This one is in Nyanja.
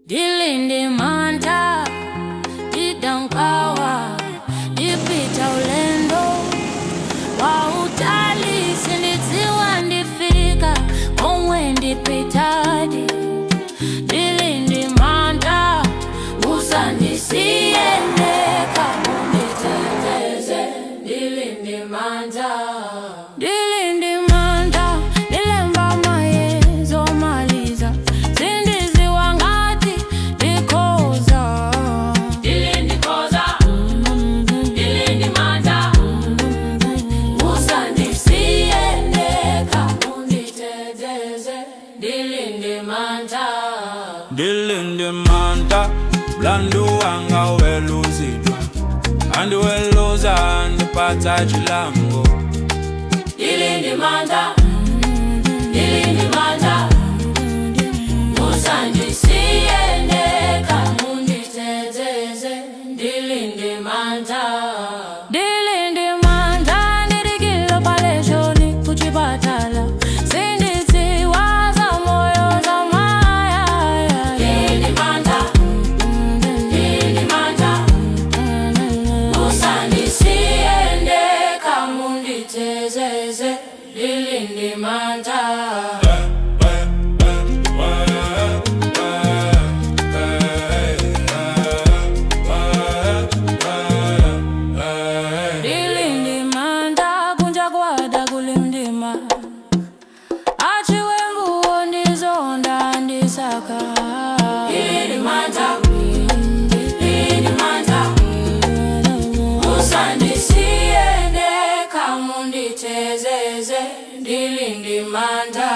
Ndili ndi mantha, ndida nkhawa, ndipita ulendo wautali, sindidziwa ndifika komwe ndipitadi. Ndili ndi mantha, musandisiye ndekha, munditeteze. Ndili ndi mantha, ndili ndi mantha, ndilemba mayeso omaliza, sindidziwa ngati ndikhoza. Ndili ndikhoza, ndili ndi mantha, musandisiye ndekha, munditeteze. Ndili ndi mantha. Ndili ndi mantha, mlandu wanga uweruzidwa, andiweruza andipatsa chilango. Ndili ndi mantha, ndili ndi mantha, musandisiye ndekha, munditeteze. Ndili ndi mantha. Ndili ndi mantha, ndidikira opaleshoni kuchipatala, sindidziwa za moyo za maya. Ndili ndi mantha, ndili ndi mantha, musandisiye ndekha, munditeteze. Ndili ndi mantha. Ndili ndi mantha, kunja kwada kuli mdima, achiwembu ndizonda andisaka. Ndili ndi mantha, ndili ndi mantha, musandisiye ndekha, munditeteze. Ndili ndi mantha.